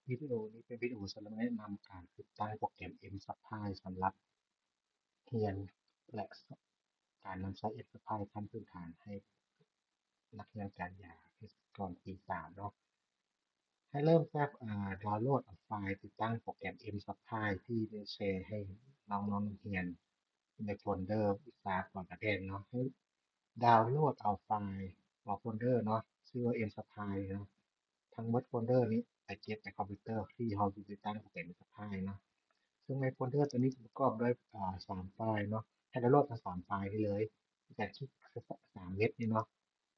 ວິດີໂອນີ້ເປັນວິດີໂອສຳລັບແນະນຳການຕິດຕັ້ງໂປຣແກຣມ Mspline ສຳລັບຮຽນ ແລະ ການນຳໃຊ້ Mspline ຂັ້ນພື້ນຖານໃຫ້ນັກຮຽນການຢາ ເພສັດກອນປີສາມເນາະ. ໃຫ້ເລີ່ມຈາກ ອາ ດາວໂຫຼດເອົາໄຟລ໌ຕິດຕັ້ງໂປຣແກຣມ Mspline ທີ່ໄດ້ແຊໃຫ້ນ້ອງໆນັກຮຽນໃນໂຟນເດີວິຊາກ່ອນກະແພງເນາະ. ໃຫ້ດາວໂຫຼດເອົາໄຟລ໌ ເອົາໂຟນເດີເນາະ ຊື່ວ່າ Mspline ເນາະ. ທັງໝົດໂຟນເດີນີ້ໄປເກັບໃນຄອມພິວເຕີທີ່ເຮົາຊິຕິດຕັ້ງໂປຣແກຣມ Mspline ເນາະ. ເຊິ່ງໃນໂຟນເດີຕົວນີ້ຈະປະກອບດ້ວຍ ອາ ສາມໄຟລ໌ເນາະ. ໃຫ້ດາວໂຫຼດທັງສາມໄຟລ໌ນີ້ເລີຍ ຈະຄລິກສາມເມັດນີ້ເນາະ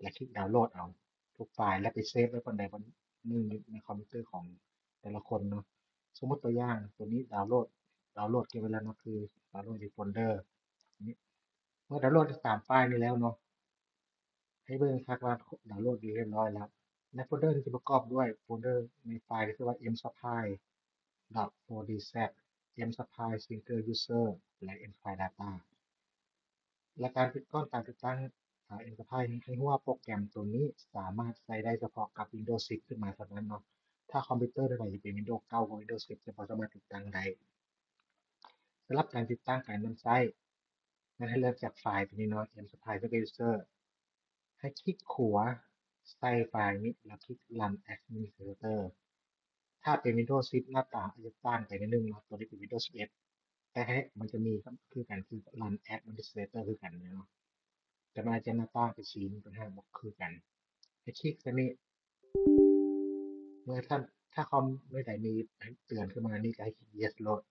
ແລ້ວຄລິກດາວໂຫຼດເອົາທຸກໄຟລ໌ ແລ້ວໄປເຊຟໄວ້ບ່ອນໃດບ່ອນໜຶ່ງຢູ່ໃນຄອມພິວເຕີຂອງແຕ່ລະຄົນເນາະ. ສົມມຸດຕົວຢ່າງ ຕົວນີ້ດາວໂຫຼດ ດາວໂຫຼດເກັບໄວ້ແລ້ວເນາະ ຄືດາວໂຫຼດຢູ່ໂຟນເດີນີ້. ເມື່ອດາວໂຫຼດໄດ້ສາມໄຟລ໌ນີ້ແລ້ວເນາະ ໃຫ້ເບິ່ງຄັກວ່າດາວໂຫຼດຢູ່ຮຽບຮ້ອຍແລ້ວ. ໃນໂຟນເດີນີ້ຈະປະກອບດ້ວຍໂຟນເດີ ໃນໄຟລ໌ທີ່ຊື່ວ່າ Mspline dot four D Z, Mspline Single User ແລະ Mspline Data. ແລະ ການຕິດ ກ່ອນການຕິດຕັ້ງ ອາ Mspline ໃຫ້ຮູ້ວ່າໂປຣແກຣມໂຕນີ້ສາມາດໃຊ້ໄດ້ສະເພາະກັບ Windows ສິບຂຶ້ນມາເທົ່ານັ້ນເນາະ. ຖ້າຄອມພິວເຕີໃດທີ່ເປັນ Windows ເກົ້າ ຫຼື Windows ສິບ ຈະບໍ່ສາມາດຕິດຕັ້ງໄດ້. ສຳລັບການຕິດຕັ້ງການນຳໃຊ້ ແມ່ນໃຫ້ເລີ່ມຈາກໄຟລ໌ໂຕນີ້ເນາະ Mspline Single User. ໃຫ້ຄລິກຂວາໃສ່ໄຟລ໌ນີ້ ແລ້ວຄລິກ Run Administrator. ຖ້າເປັນ Windows ສິບ ໜ້າຕາອາດຈະຕ່າງໄປໜ້ອຍໜຶ່ງເນາະ, ຕົວນີ້ເປັນ Windows ສິບເອັດ ແຕ່ໃຫ້ມັນຈະມີຄືກັນ ຄື Run Administrator ຄືກັນເນາະ, ແຕ່ມັນອາດຈະໜ້າຕາເປັນສີ ມັນຫາກບໍ່ຄືກັນ. ໃຫ້ຄລິກໃສ່ນີ້ ເມື່ອທ່ານ ຖ້າຄອມໜ່ວຍໃດມີເຕືອນຂຶ້ນມານີ້ ກໍໃຫ້ຄລິກ Yes ໂລດ.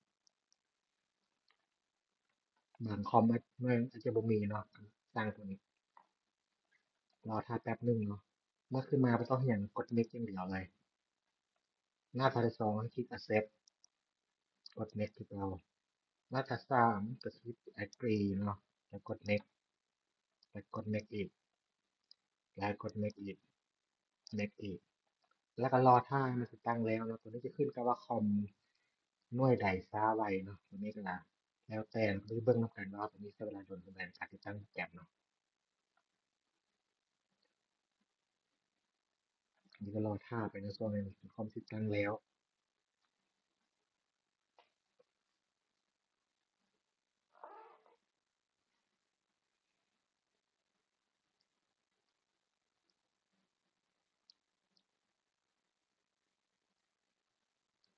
ບາງຄອມໜ່ວຍອາດຈະບໍ່ມີເນາະ, ສ້າງຕົວນີ້ ລໍຖ້າແປັບໜຶ່ງເນາະ. ເມື່ອຂຶ້ນມາບໍ່ຕ້ອງເຮັດຫຍັງ, ກົດ Next ຢ່າງດຽວເລີຍ. ໜ້າທາງທີສອງໃຫ້ຄລິກ Accept ກົດ Next ຄືເກົ່າ. ໜ້າທາງທີສາມກໍຄລິກ Agree ເນາະ ແລ້ວກົດ Next ແລ້ວກົດ Next ອີກ ແລ້ວກົດ Next ອີກ Next ອີກ ແລ້ວກໍລໍຖ້າໃຫ້ມັນຕິດຕັ້ງແລ້ວເນາະ. ຕົວນີ້ຈະຂຶ້ນກັບວ່າຄອມໜ່ວຍໃດຊ້າໄວເນາະ, ຕົວນີ້ກໍແລ້ວແຕ່ເນາະ, ໄປເບິ່ງນຳກັນວ່າຕົວນີ້ໃຊ້ເວລາດົນປານໃດໃນການຕິດຕັ້ງໂປຣແກຣມເນາະ. ອັນນີ້ກໍລໍຖ້າໄປໃນຊ່ວງນີ້ ຄອມຕິດຕັ້ງແລ້ວ.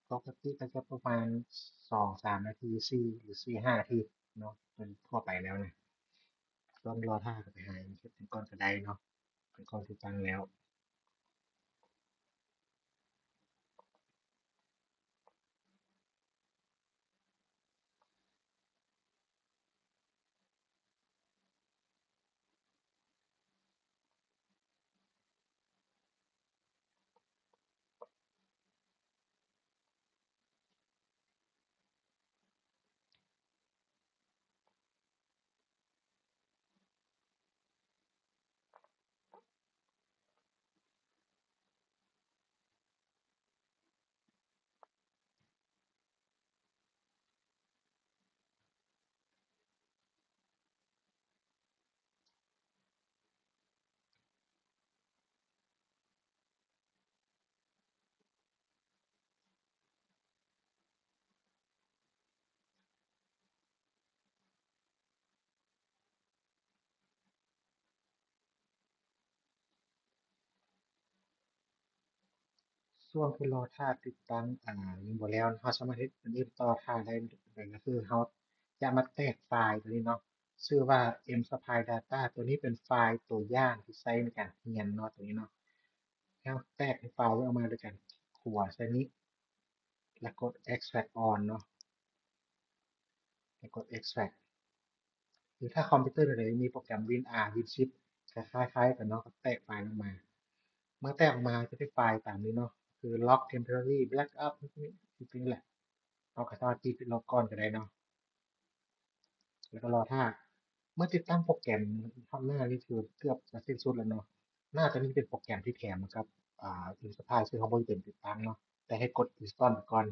ປົກກະຕິກໍຈະປະມານສອງສາມນາທີ ສີ່ ຫຼື ສີ່ຫ້ານາທີເນາະ, ໂດຍທົ່ວໄປແລ້ວນະ. ລອງລໍຖ້າກັນໄປຫາເຮັດເປັນກ່ອນກໍໄດ້ເນາະ, ເປັນກ່ອນທີ່ຕັ້ງແລ້ວ. ຊ່ວງທີ່ລໍຖ້າຕິດຕັ້ງ ອາ ຍັງບໍ່ແລ້ວ, ເຮົາສາມາດເຮັດອັນອື່ນຕໍ່ຖ້າໄດ້ ກໍຄືເຮົາຈະມາແຕກໄຟລ໌ຕົວນີ້ເນາະ, ຊື່ວ່າ Mspline Data. ຕົວນີ້ເປັນໄຟລ໌ຕົວຢ່າງທີ່ໃຊ້ໃນການຮຽນເນາະ, ຕົວນີ້ເນາະ. ເຮົາແຕກໄຟລ໌ອອກມາໂດຍການຄລິກຂວາໃສ່ນີ້ ແລ້ວກົດ Extract All ເນາະ, ແລ້ວກົດ Extract. ຫຼືຖ້າຄອມພິວເຕີໃດມີໂປຣແກຣມ Win R Win ສິບ ກໍຄ້າຍໆກັນເນາະ, ກໍແຕກໄຟລ໌ອອກມາ. ເມື່ອແຕກອອກມາຈະໄດ້ໄຟລ໌ຕາມນີ້ເນາະ, ຄື Log Temporary Backup ນີ້ ຄືນີ້ແຫຼະ. ເຮົາກໍສາມາດປິດ Log ກ່ອນກໍໄດ້ເນາະ. ແລ້ວກໍລໍຖ້າ. ເມື່ອຕິດຕັ້ງໂປຣແກຣມຮອດໜ້ານີ້ ຖືວ່າເກືອບຈະສິ້ນສຸດແລ້ວເນາະ. ໜ້າຕົວນີ້ເປັນໂປຣແກຣມທີ່ແຖມມາກັບ ອາ Mspline ເຊິ່ງເຮົາບໍ່ຈຳເປັນຕິດຕັ້ງເນາະ, ແຕ່ໃຫ້ກົດ Install ໄປກ່ອນ.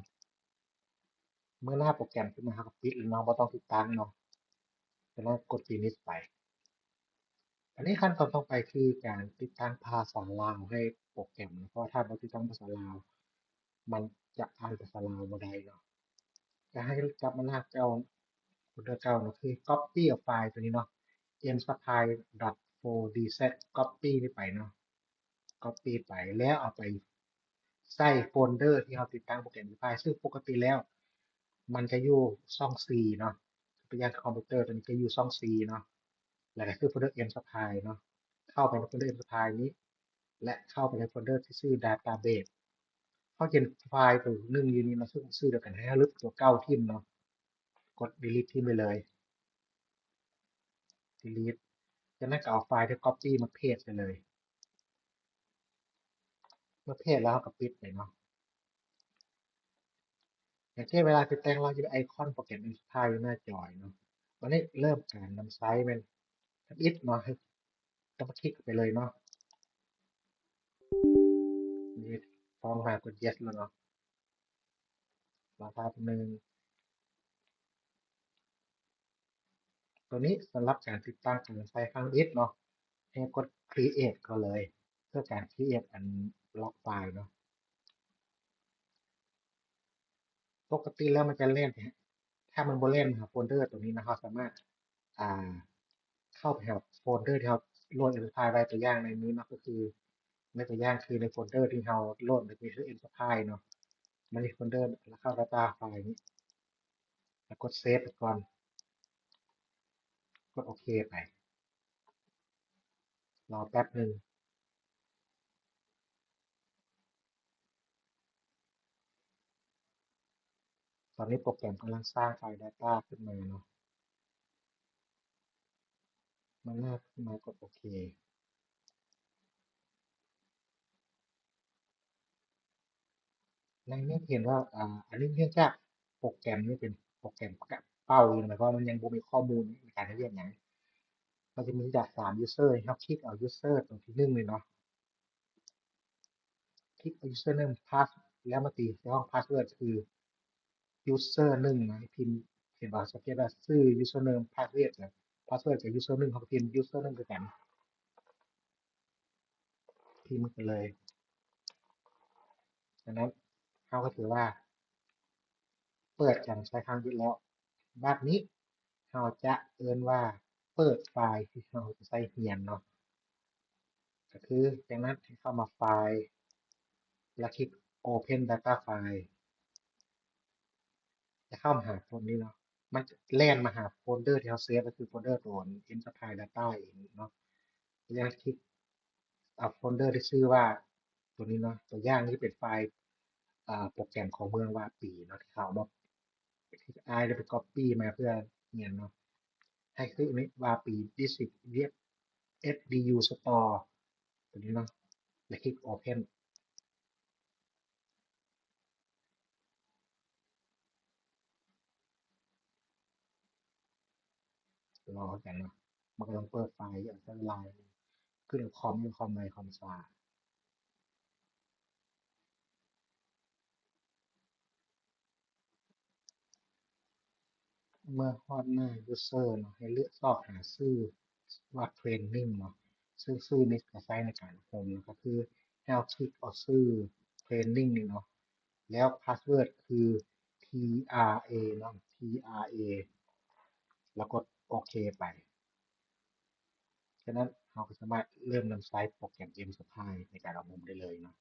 ເມື່ອໜ້າໂປຣແກຣມຂຶ້ນມາ ເຮົາກໍປິດແລ້ວເນາະ, ບໍ່ຕ້ອງຕິດຕັ້ງເນາະ, ແລ້ວກໍກົດ Finish ໄປ. ອັນນີ້ຂັ້ນຕອນຕໍ່ໄປຄືການຕິດຕັ້ງພາສາລາວໃຫ້ໂປຣແກຣມເນາະ, ເພາະວ່າຖ້າບໍ່ຕິດຕັ້ງພາສາລາວ ມັນຈ ຈະອ່ານພາສາລາວບໍ່ໄດ້ເນາະ. ກະໃຫ້ກັບມາໜ້າເກົ່າ ໂຟນເດີເກົ່າເນາະ ຄືກັອບປີ້ເອົາໄຟລ໌ໂຕນີ້ເນາະ ເອັນສະພາຍດອດໂຟດີແຊັດ ກັອບປີ້ນີ້ໄປເນາະ ກັອບປີ້ໄປ ແລ້ວເອົາໄປໃສ່ໂຟນເດີທີ່ເຮົາຕິດຕັ້ງໂປຣແກຣມເອັນສະພາຍ ຊຶ່ງປົກກະຕິແລ້ວມັນຈະຢູ່ຊ່ອງຊີເນາະ ຕົວຢ່າງຄອມພິວເຕີໂຕນີ້ຈະຢູ່ຊ່ອງຊີເນາະ ແລ້ວກະຄືໂຟນເດີເອັນສະພາຍເນາະ ເຂົ້າໄປໃນໂຟນເດີເອັນສະພາຍນີ້ ແລະ ເຂົ້າໄປໃນໂຟນເດີທີ່ຊື່ດາຕາເບສ ເຮົາຈະເຫັນໄຟລ໌ໂຕໜຶ່ງຢູ່ນີ້ເນາະ ຊື່ ຊື່ດຽວກັນ ໃຫ້ເຮົາລຶບຕົວເກົ່າຖິ້ມເນາະ ກົດດີລີດຖິ້ມໄປເລີຍ ດີລີດ ຈາກນັ້ນກໍເອົາໄຟລ໌ທີ່ກັອບປີ້ມາເພສໄປເລີຍ ເມື່ອເພສແລ້ວເຮົາກໍປິດໄປເນາະ. ຢ່າງເຊັ່ນເວລາຊິແຕ່ງ ເຮົາຈະມີໄອຄອນໂປຣແກຣມເອັນສະພາຍຢູ່ໜ້າຈໍເນາະ ບາດນີ້ເລີ່ມການນຳໃຊ້ແມ່ນທຳອິດເນາະ ໃຫ້ດັບເບິນຄລິກເຂົ້າໄປເລີຍເນາະ ນີ້ຟ້ອງມາ ກົດເຢສແລ້ວເນາະ ລໍຖ້າແປັບໜຶ່ງ. ໂຕນີ້ສຳລັບການຕິດຕັ້ງການໃຊ້ຄັ້ງທຳອິດເນາະ ໃຫ້ກົດຄຣີເອດເຂົ້າເລີຍ ເພື່ອການຄຣີເອດອັນລັອກໄຟລ໌ເນາະ ປົກກະຕິແລ້ວມັນຈະແລ່ນ ຖ້າມັນບໍ່ແລ່ນມາຫາໂຟນເດີໂຕນີ້ນະ ເຮົາສາມາດ ອ່າ ເຂົ້າໄປຫາໂຟນເດີທີ່ເຮົາໂຫຼດເອັນສະພາຍໄວ້ ຕົວຢ່າງໃນນີ້ເນາະ ກໍຄືໃນຕົວຢ່າງຄືໃນໂຟນເດີທີ່ເຮົາໂຫຼດໄວ້ຄືເອັນສະພາຍເນາະ ມັນມີໂຟນເດີ ແລ້ວເຂົ້າດາຕ້າໄຟລ໌ນີ້ ແລ້ວກົດເຊບໄປກ່ອນ ກົດໂອເຄໄປ ລໍແປັບໜຶ່ງ. ຕອນນີ້ໂປຣແກຣມກຳລັງສ້າງໄຟລ໌ດາຕ້າຂຶ້ນມາເນາະ ມັນໜ້າຂຶ້ນມາ ກົດໂອເຄ. ໃນນີ້ເຫັນວ່າ ອ່າ ອັນນີ້ເນື່ອງຈາກໂປຣແກຣມນີ້ເປັນໂປຣແກຣມກະເປົ່າຢູ່ນະ ເພາະວ່າມັນຍັງບໍ່ມີຂໍ້ມູນໃນການເຮັດວຽກຫຍັງ ມັນຈະມີຈາກສາມຢູເຊີ ໃຫ້ເຮົາຄລິກເອົາຢູເຊີໂຕທີໜຶ່ງນີ້ເນາະ ຄລິກເອົາຢູເຊີເນມ ພາສ ແລ້ວມາຕີໃສ່ຫ້ອງພາສເວີດ ຄືຢູເຊີໜຶ່ງນະ ໃຫ້ພິມ ເຫັນບໍ່ ສັງເກດວ່າຊື່ຢູເຊີເນມ ພາສເວີດ ພາສເວີດກັບຢູເຊີໜຶ່ງ ເຮົາກໍພິມຢູເຊີໜຶ່ງຄືກັນ ພິມໄປເລີຍ. ຈາກນັ້ນເຮົາກໍຖືວ່າເປີດການໃຊ້ຄັ້ງທຳອິດແລ້ວ. ບາດນີ້ເຮົາຈະເອີ້ນວ່າເປີດໄຟລ໌ທີ່ເຮົາຈະໃຊ້ຮຽນເນາະ ກໍຄື ຈາກນັ້ນໃຫ້ເຂົ້າມາໄຟລ໌ ແລ້ວຄລິກ Open Data File ຈະເຂົ້າມາຫາໂຟນນີ້ເນາະ ມັນຈະແລ່ນມາຫາໂຟນເດີທີ່ເຮົາເຊບ ກໍຄືໂຟນເດີຕົວ Enterprise Data ເອງເນາະ. ຢ່າງຄລິກເອົາໂຟນເດີທີ່ຊື່ວ່າຕົວນີ້ເນາະ ຕົວຢ່າງນີ້ເປັນໄຟລ໌ ອ່າ ໂປຣແກຣມຂອງເມືອງວາປີເນາະ ທີ່ເຂົາເອົາມາ ທີ່ອ້າຍໄດ້ໄປກັອບປີ້ມາເພື່ອຮຽນເນາະ ໃຫ້ຄລິກນີ້ ວາປີ Basic ເວັບ ເອັສ ດີ ຢູ Store ຕົວນີ້ເນາະ ແລ້ວຄລິກ Open ລໍຄືກັນເນາະ ມັນກຳລັງເປີດໄຟລ໌ຢູ່ ໃຊ້ເວລາ ຂຶ້ນກັບຄອມ ຄອມໃໝ່ຄອມຊ້າ. ເມື່ອຮອດໜ້າ User ເນາະ ໃຫ້ເລືອກຊອກຫາຊື່ວ່າ Training ເນາະ ຊຶ່ງຊື່ນີ້ຈະໃຊ້ໃນການອົບຮົມເນາະ ກໍຄືໃຫ້ເຮົາຄລິກເອົາຊື່ Training ນີ້ເນາະ ແລ້ວ password ຄື T R A ເນາະ T R A ແລ້ວກົດໂອເຄໄປ. ຈາກນັ້ນເຮົາກໍສາມາດເລີ່ມນຳໃຊ້ໂປຣແກຣມ Enterprise ໃນການອົບຮົມໄດ້ເລີຍເນາະ.